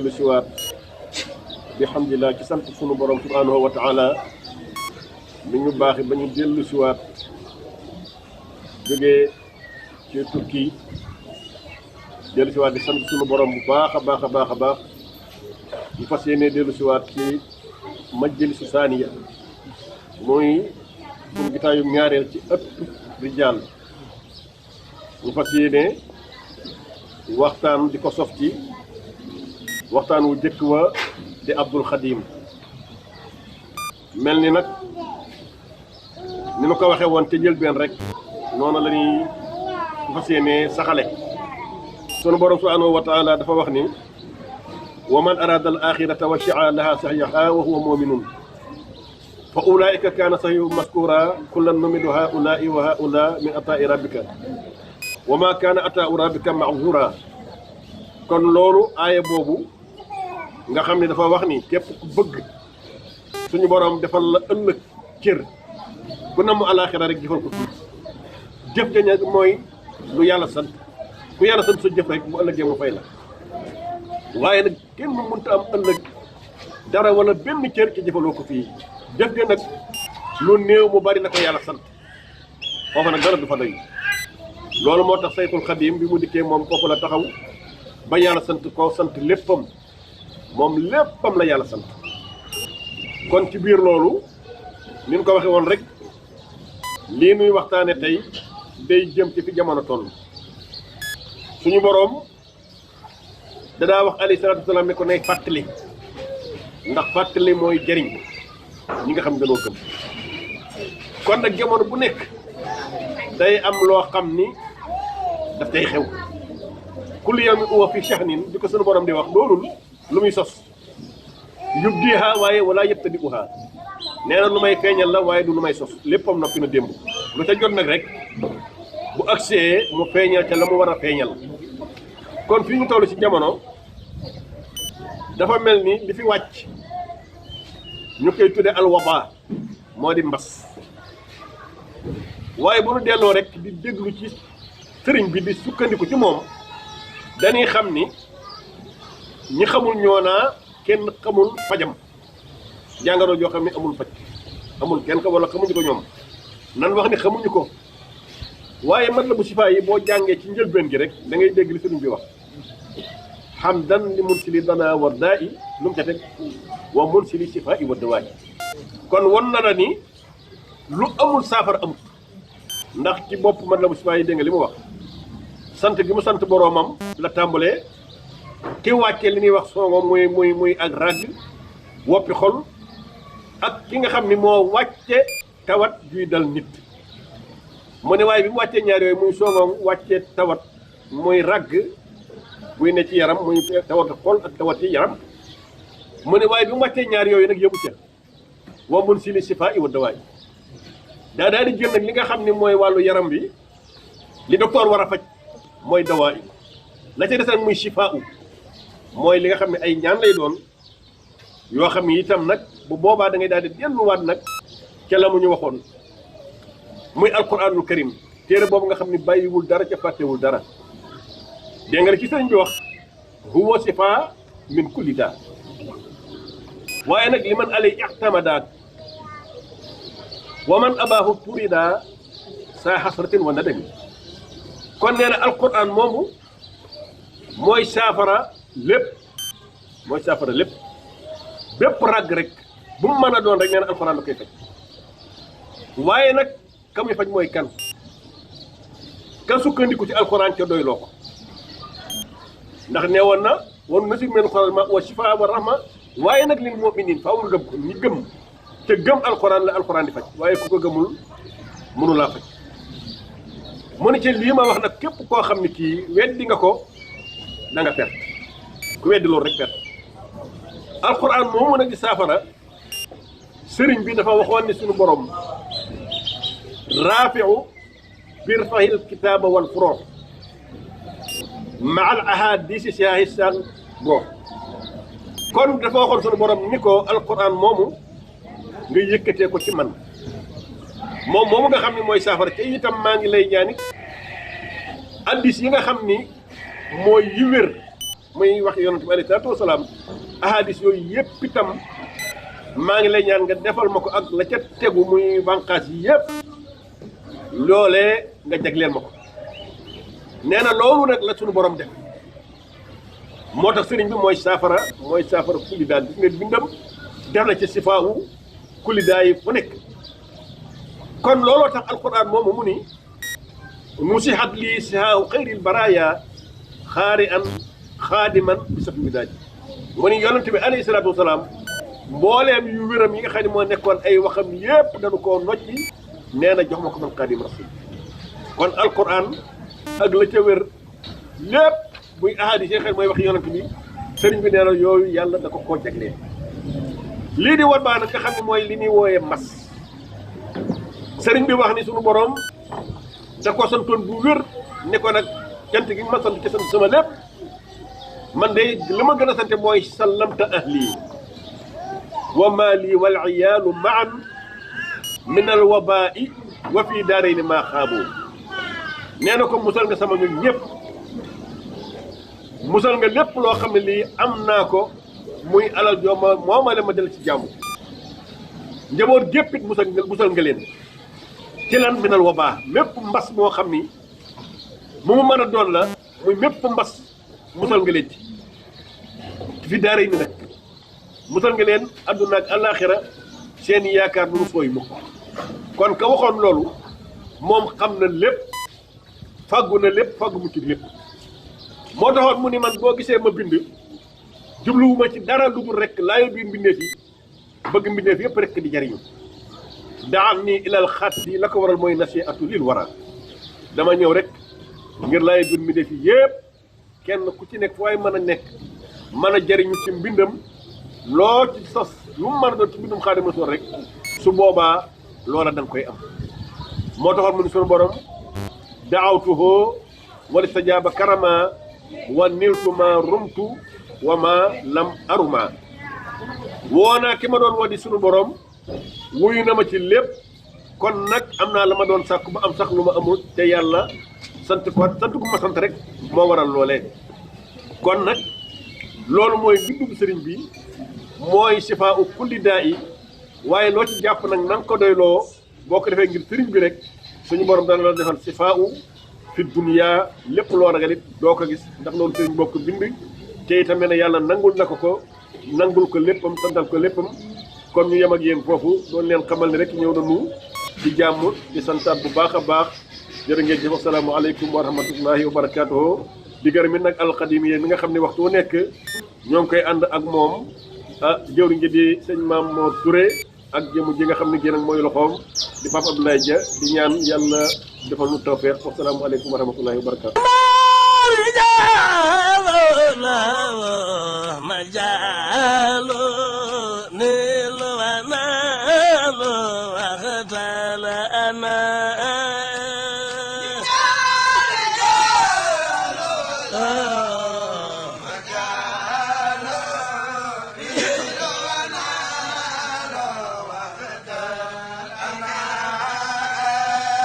dellu siwaat bi hamdillah ci sant sunu borom subhanahu wa taala mi ñu baaxi ba ñu dellu siwaat jógee ci Turquie dellu siwaat di sant sunu borom bu baax a baax a baax a baax ñu fas yéene dellu siwaat ci majlisu saaniya mooy suñu gitaayu ñaareel ci ëttu rijaal ñu fas yéene waxtaan di ko sof ci waxtaan wu jëkk wa di Abdul Xadim mel ni nag ni nu ko waxee woon te njëlbeen rek noonu la ñuy fas yéene saxale sunu borom subhanahu wa taala dafa wax ni wa man arada al axirata wa shaa laha saxyaha wa huwa muminun fa ulaika kaana saxyu maskura kullan numidu haulai wa haula min atai rabbika wa ma kaana ataa rabbika mahzura kon loolu aaya boobu nga xam ne dafa wax ni képp ku bëgg suñu borom defal la ëllëg cër ku namm alaaxira rek jëfal ko fii jëf jaña mooy lu yàlla sant ku yàlla sant sa jëf rek bu ëllëgee mu fay la waaye nag kenn mënta am ëllëg dara wala benn cër ci jëfaloo ko fii jëf ja nag lu néew mu bari na ko yàlla sant foofu nag dara du fa doy loolu moo tax Sayxul Xadim bi mu dikkee moom foofu la taxaw ba yàlla sant ko sant léppam moom léppam la yàlla sant kon ci biir loolu ni ñu ko waxee woon rek lii nuy waxtaane tey day jëm ci fi jamono toll suñu boroom dadaa wax alayhi salaatu wasalaam ne ko nay fàttali ndax fàttali mooy jëriñ ñi nga xam dañoo gëm kon nag jamono bu nekk day am loo xam ni daf tey xew kullu yawmin huwa fi sha'nin di ko suñu borom di wax doonul lu muy sos yubdiha waaye wala yabtadi'uha nee na lu may feeñal la waaye du lu may sos léppam noppi na démb lu ca jot nag rek bu agsee mu feeñal ca la mu war a feeñal kon fi ñu toll ci jamono dafa mel ni li fi wàcc ñu koy tudde alwaba moo di mbas waaye bu nu delloo rek di déglu ci sëriñ bi di sukkandiku ci moom dañuy xam ni ñi xamul ñoonaa kenn xamul fajam jàngoro joo xam ne amul faj amul kenn ko wala xamuñu ko ñoom nan wax ni xamuñu ko waaye mat la bu sifaa yi boo jàngee ci njëlbeen gi rek da ngay dégg li sëriñ bi wax hamdan li munsili dana wa daa i lu mu ca teg wa munsili sifaa i wa dawaa i kon won na la ni lu amul saafara amul ndax ci bopp mat la bu sifaa yi dégg nga li mu wax sant gi mu sant boroomam la tàmbalee ki wàcce li ñuy wax songo muy ak ràgg woppi xol ak ki nga xam ni moo wàcce tawat juy dal nit mu ne waaye bi mu wàccee ñaar yooyu muy songoom wàcce tawat muy ràgg buy ne ci yaram muy tawat xol ak tawat yi yaram mu ne waaye bi mu wàccee ñaar yooyu nag yëmu ca wa mun si li sifaa i wa dawaay daal di jël nag li nga xam ni mooy wàllu yaram bi li docteur war a faj mooy dawaay la ca des nag muy sifaa u mooy li nga xam ne ay ñaan lay doon yoo xam ne itam nag bu boobaa da ngay daal di delluwaat nag ca la mu ñu waxoon muy alquranul karim téere boobu nga xam ne bàyyiwul dara ca fàttewul dara dégg nga ci sëriñ bi wax huwa sifa min kulli daa waaye nag li man alay ixtamadaat wa man abaahu turida saa xasratin wa nadami kon nee na alquran moomu mooy saafara lépp mooy saafara lépp bépp ràgg rek bu mu mën a doon rek nee na alquran da koy faj waaye nag ka muy faj mooy kan sukkandiku ci alquran ca doyloo ko ndax nee woon na wan nasiru minal qur'aani wa shifaa wa rahma waaye nag lil mu'miniin faaw nga gëm ko ñi gëm te gëm alquran la alquran di faj waaye ku ko gëmul mënu laa faj mu ne ci lii ma wax nag képp koo xam ne kii weddi nga ko da nga perte ku weddi loolu rek perte alquran moo mën a di saafara sëriñ bi dafa waxoon ni suñu borom raafi'u birfahil kitaaba wal furuu ma al ahadisi shahisan boo kon dafa waxoon suñu borom ni ko alquran moomu nga yëkkatee ko ci man moom moomu nga xam ni mooy saafara te itam maa ngi lay ñaani addis yi nga xam ni mooy yi wér muy wax yonent bi alayhi salaatu wasalaam ahadis yooyu yëpp itam maa ngi lay ñaan nga defal ma ko ak la ca tegu muy bànqaas yi yëpp loolee nga jagleel ma ko nee na loolu nag la suñu borom def moo tax sëriñ bi mooy saafara kulli daal gis nga bindam def na ci sifaawu kulli daay fu nekk kon looloo tax alquran moomu mu ni musihat lii sihaawu xayril baraaya xaari an xaadiman bi saf mi daaj mu ni yonent bi alayhi salaatu wasalaam mbooleem yu wéram yi nga xam ne moo nekkoon ay waxam yépp dañu koo nocci nee na jox ma ko man xaadim rasul kon alquran ak la ca wér lépp buy ahadis yi nga xam ne mooy wax yonent bi sëriñ bi nee na yooyu yàlla da ko koo jaglee lii di war baa nag nga xam ne mooy li ñuy wooyee mas sëriñ bi wax ni suñu borom da ko santoon bu wér ne ko nag cant gi ma sant ci sant sama lépp man de li ma gën a sante mooy sallamta ahli wa maali wal iyaalu maan min al wabaa'i wa fii daarayni maa xaabu nee na ko musal nga sama ñun ñëpp musal nga lépp loo xam ne lii am naa ko muy alal joo ma moomale ma del ci jàmm njaboot géppit musal nga leen ci lan minal wabaa mépp mbas moo xam ni mu mën a doon la muy mépp mbas musal nga leen ci fi daara yi ni nag musal nga leen àdduna ak àllaaxira seeni yaakaar du nu fooy mukk kon ka waxoon loolu moom xam na lépp fàggu na lépp fàggu mu ci lépp moo taxoon mu ni man boo gisee ma bind jubluwuma ci dara lu dul rek laayo biir mbindeef yi bëgg mbindeef yëpp rek di jariñu daan nii ilal xaat yi la ko waral mooy nasiihatu lil wara dama ñëw rek ngir laayo biir mbindeef yi yëpp kenn ku ci nekk fu waay mën a nekk mën a jariñu ci mbindam loo ci sos lu mu mën a doon ci mbindum Xaadimu Rasuul rek su boobaa loola da nga koy am moo taxoon mu ni sunu borom daawtuhu wala stajaaba karama wa niltu ma rumtu wa ma lam aruma woo naa ki ma doon woo di sunu borom wuyu na ma ci lépp kon nag am naa la ma doon sàkku ba am sax lu ma amul te yàlla sant ku ma sant rek moo waral loolee kon nag loolu mooy mbindum sëriñ bi mooy sifaa u kulli daa yi waaye loo ci jàpp nag na nga ko doyloo boo ko defee ngir sëriñ bi rek suñu borom dana la defal sifaa u fi dunya lépp loo ragal it doo ko gis ndax loolu sëriñ bokk bind te itamit ne yàlla nangul na ko nangul ko léppam santal ko léppam kon ñu yem ak yéen foofu doon leen xamal ne rek ñëw nañu ci jàmm di santaat bu baax a baax jërë ngeen jëf assalaamu aleykum wa rahmatullahi wa barakaatuhu di gërëm it nag alxadim yéen mi nga xam ne waxtu wu nekk ñoo ngi koy ànd ak moom jëwriñ ji di sëñ Maam Mor Touré ak jëmu ji nga xam ne génn mooy loxoom di Pape Abdoulaye Dia di ñaan yàlla defal nu tawfeex assalaamu aleykum wa rahmatullahi wa barakaatuhu